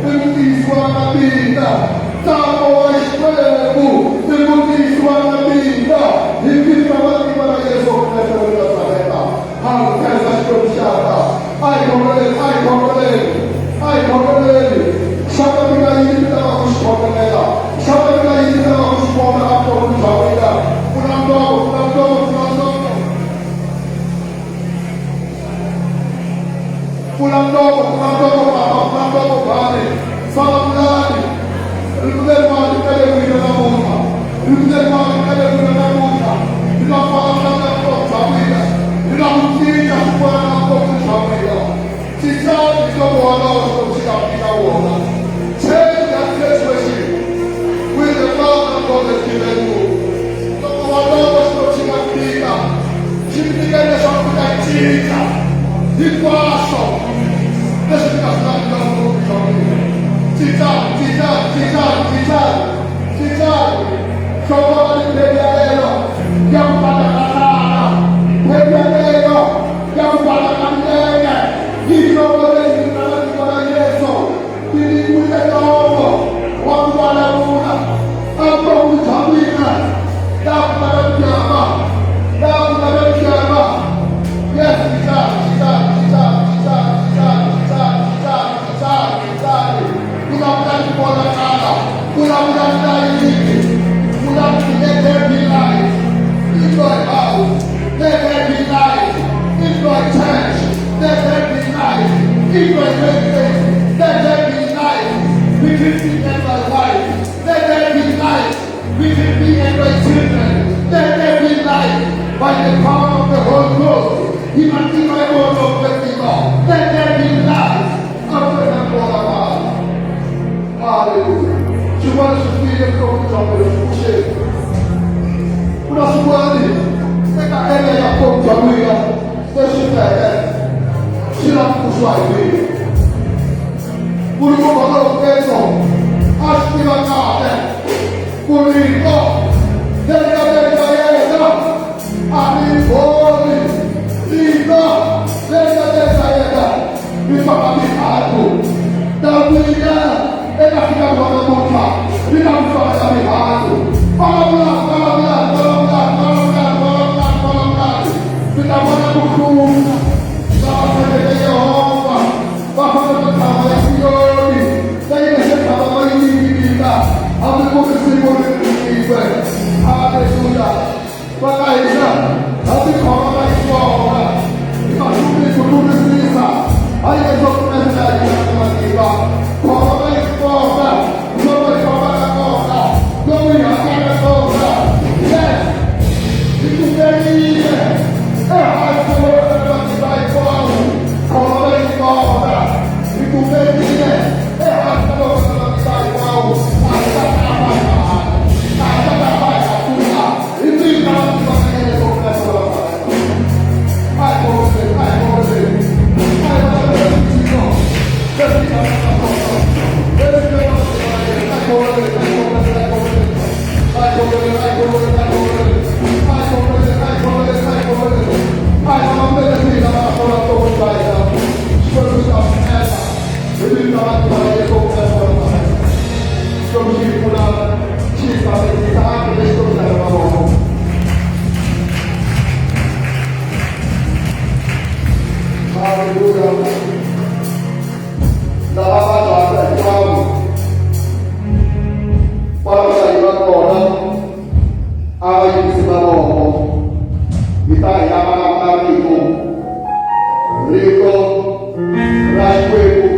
i ku tiyisiwa ka mina. Ntsako wa Xikwembu i ku tiyisiwa ka mina. Hi vito ra matimba ra Yesu Kreste wa le Nazareta, ha ku khensa Xikwembu xanga. A hi khongeleni, a hi khongeleni, a hi khongeleni. Xana mi nga yini mi lava ku xi khongelela? Xana mi nga yini mi lava ku xi vona evuton'wini bya n'wina? Pfula ntomo, pfula ntomo, pfula ntomo. Pfula ntomo, pfula ntomo, papa, pfula ntomo, mhani. Vulavulani. Rito leriwani ri tele n'wina namuntlha. Rito leriwani ri tele n'wina namuntlha. Ri ta vulavula na vutomi bya n'wina. Ri ta ku cinca swin'wana na vutomi bya n'wina. Cincani ntomo wolowo Xikwembu xi nga mi nyika wona. Change that situation with the love that God has given you. Ntomo wolowo Xikwembu xi nga mi nyika, xi mi nyika leswaku mi ta cinca hinkwaswo leswi mi nga swi laviki ka vutomi bya n'wina. Cincani, cincani, cincani, cincani, cincani. Hlongolani mbewu yaleyo ya ku badakatana, mbewu yaleyo ya ku badaka milenge, yi hlongoleni hi vito ra vito ra Yesu. Mi nyikiwile nomo wa ku vulavula evuton'wini bya n'wina. Laha ku nga na munyama, laha ku nga na munyama. Yes, cincani, cincani, cincani, cincani, cincani, cincani, cincani, cincani, cincani. Vulavulani ku vonakala, vulavulani nayiti, vulavulani let there be light in my house, let there be light in my church, let there be light in my workplace, let there be light between me and my wife, let there be light between me and my children, let there be light by the power of the Holy Ghost. Hi matimba ya Moya lowo Kwetsima, let there be light. Amen. Hallelujah. Swin'wana swi file vutomi bya mina swi pfuxeni. Ku na swin'wana eka area ya vutomi bya mina leswi feke swi lava ku pfuxiwa hi mina. Ku ri munhu lowu Petro a swi tiva kahle ku rito leri nga leri ka yena a ri boli rito leri nga leri ka yena ri famba mihandzu ta n'wina eka fika wa namuntlha ri na ku famba ka mihandzu. Vulavulani, vulavulani, vulavulani, vulavulani, vulavulani, vulavulani, mi ta vona ku hlula. Lava tshembeke Yehovha va fana na ntshava ya Siyoni leyi nga se tshama va yi ninginika hambi ku ri siku ri rin'we. Haleluya! Va ka hina ha tikhoma va yi kona hi nga hluphi ku tlurisisa ha Yesu Kreste la hi nyikaka matimba. Khoma va yi kona loko hi fambaka kona, lomu hi hanyaka kona. Yes, hi tumberile ehansi ka mavoko ya matimba hinkwawo. Khoma va yi kona, hi tumberile ehansi ka mavoko ya matimba hinkwawo. A hi ta tama hi nga hanya, a hi ta tama hi nga pfuka. Hi vito ra matimba ya Yesu Kreste wa Nazareta. A hi khongeleni, a hi khongeleni, a hi vulavuleni swilo leswi hi nga na swona, leswi nga na matimba ya yena. A hi khongeleni, a hi khongeleni, a hi khongeleni, a hi khongeleni, a hi khongeleni, a hi khongeleni, a hi khongeleni, a hi khongeleni, a hi khongeleni. A hi vulavuleni leswi hi lavaka swona vuton'wini bya hina. Xikwembu xi ta swi endla hi vito ra matimba ya Yesu Kreste wa Nazareta. Xikwembu xi hi pfuna, xi hi katekisa, a hi Xikwembu xa hina mavoko. Haleluya. Lava vabyaka hinkwavo kwala va yi va kona a va yimisi mavoko hi ta hi ya vulavula rito rito ra Xikwembu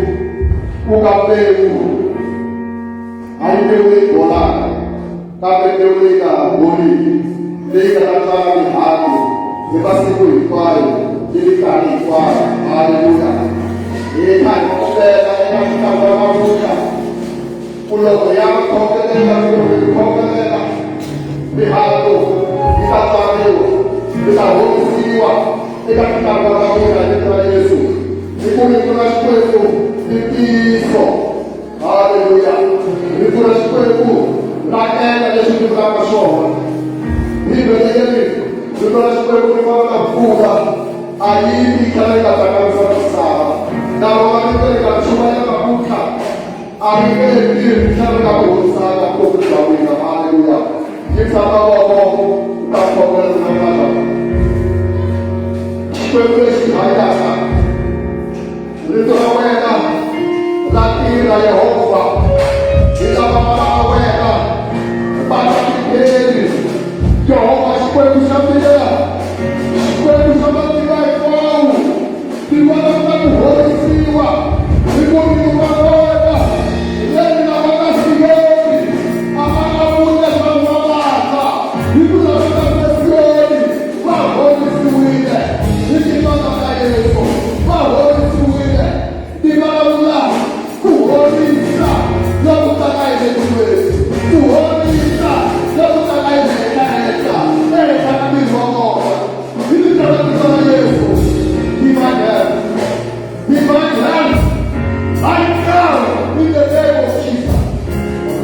ku nga mbewu hayi mbewu leyi bolaka kambe mbewu leyi nga boliki leyi nga ta tswala mihandzu hi masiku hinkwayo ni minkarhi hinkwayo. Haleluya! Hi kha hi kombela eka nkarhi wa namuntlha ku loko ya khongelela ku hi khongelela mihandzu yi ta tswariwa. Mi ta horisiwa eka tintangu ta n'wina hi vito ra Yesu. Hi ku rito ra Xikwembu i ntiyiso. Haleluya! Rito ra Xikwembu ra endla leswi ri vulaka swona. Bibele yi ri, Rito ra Xikwembu ri fana na mpfula, a yi yi tlhela yi nga tsakamisa misava. Na rona rito ri nga chumayela namuntlha, a ri nge tirhi ri tlhela ri nga ku horisanga vutomi bya n'wina. Haleluya! Yimisa mavoko u ta khongela na Xikwembu lexi hanyaka. Rito ra wena ra tirha Yehovha, hi lava vana va wena va nga tipheli. Yehovha Xikwembu xa mina, Xikwembu xa matimba hinkwawo, ti vulavula ku horisiwa hi ku rito ra wena leri lava nga Siyoni a va nga vuli leswaku va vabya, hi ku lava nga Siyoni va horisiwile hi tintswalo ta Yesu, va horisiwile. Ti vulavula ku horisa loku taka hi le tilweni, ku horisa loku taka hi le henhla henhla, ehenhla ka miri wa vona. Hi vito ra vito ra Yesu, divine health, divine health, right now in the name of Jesus.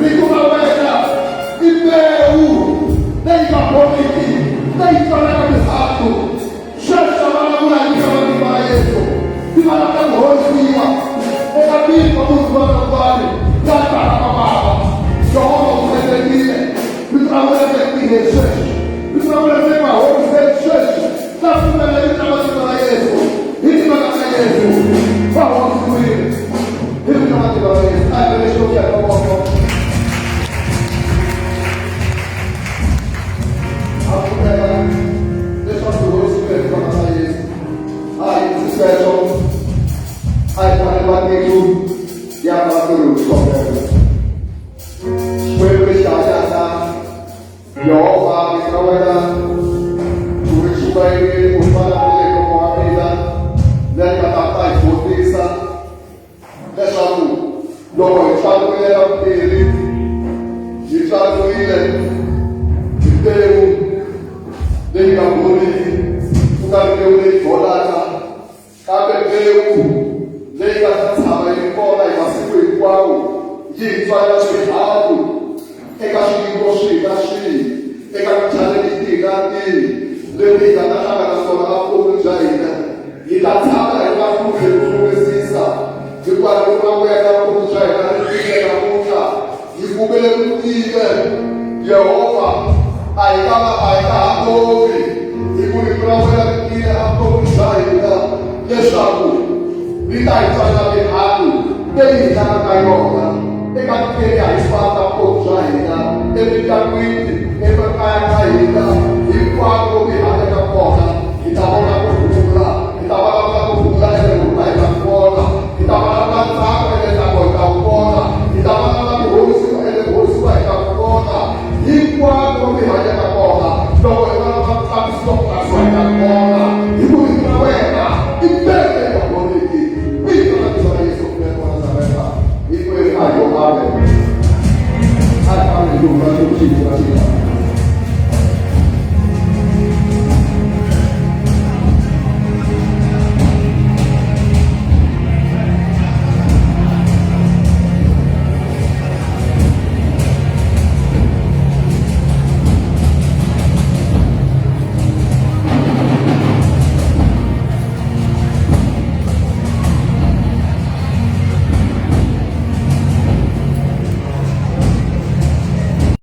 Rito ra wena i mbewu leyi nga boriki leyi tswalaka mihandzu. Sweswo vulavula hi vito ra vito ra Yesu, ti vulavula ku horisiwa eka miri wa munhu un'wana na un'wana la twaka ku vava. Yehovha u tshembekile. Rito ra wena ri le ku tirheni sweswi. Rito ra wena ri le ku va horiseni sweswi. Va pfumela hi vito ra vito ra Yesu. Hi timhaka ta Yesu va horisiwile. Hi vito ra vito ra Yesu. A hi vele Xikwembu xa hina mavoko. Ha pfumela leswaku hi horisiwile hi timhaka ta Yesu. A hi sweswo a hi fanele matiko ya makwerhu hi khongelo. Xikwembu lexi hanyaka Yehovha vito ra wena u ri chumayelile u ri vulavulile hi nomo wa mina leri nga ta ta hi dyondzisa leswaku loko hi tswariwile ra vumbirhi hi tswariwile hi mbewu leyi nga boriki ku nga ri mbewu leyi bolaka Kambe mbewu leyi nga ta tshama yi ri kona hi masiku hinkwawo yi hi tswalela swihaku eka swiyimo swihi na swihi, eka tichalenji tihi na tihi leti hi nga ta hlangana na tona evuton'wini bya hina. Hi ta tshama hi ri vahluri hi ku hlurisisa, hikuva rito ra wena vutomi bya hina ri tiyile namuntlha. Hi kumile ku tiyile, Yehovha, a hi nga a hi nga ha ovi, hi ku rito ra wena ri tiyile evuton'wini bya hina, leswaku ri ta hi tswalela mihandzu leyi hi tlangaka yona eka tikeriya hinkwato ta vutomi bya hina, emindyangwini, emakaya ka hina, hinkwako loku hi hanyaka kona.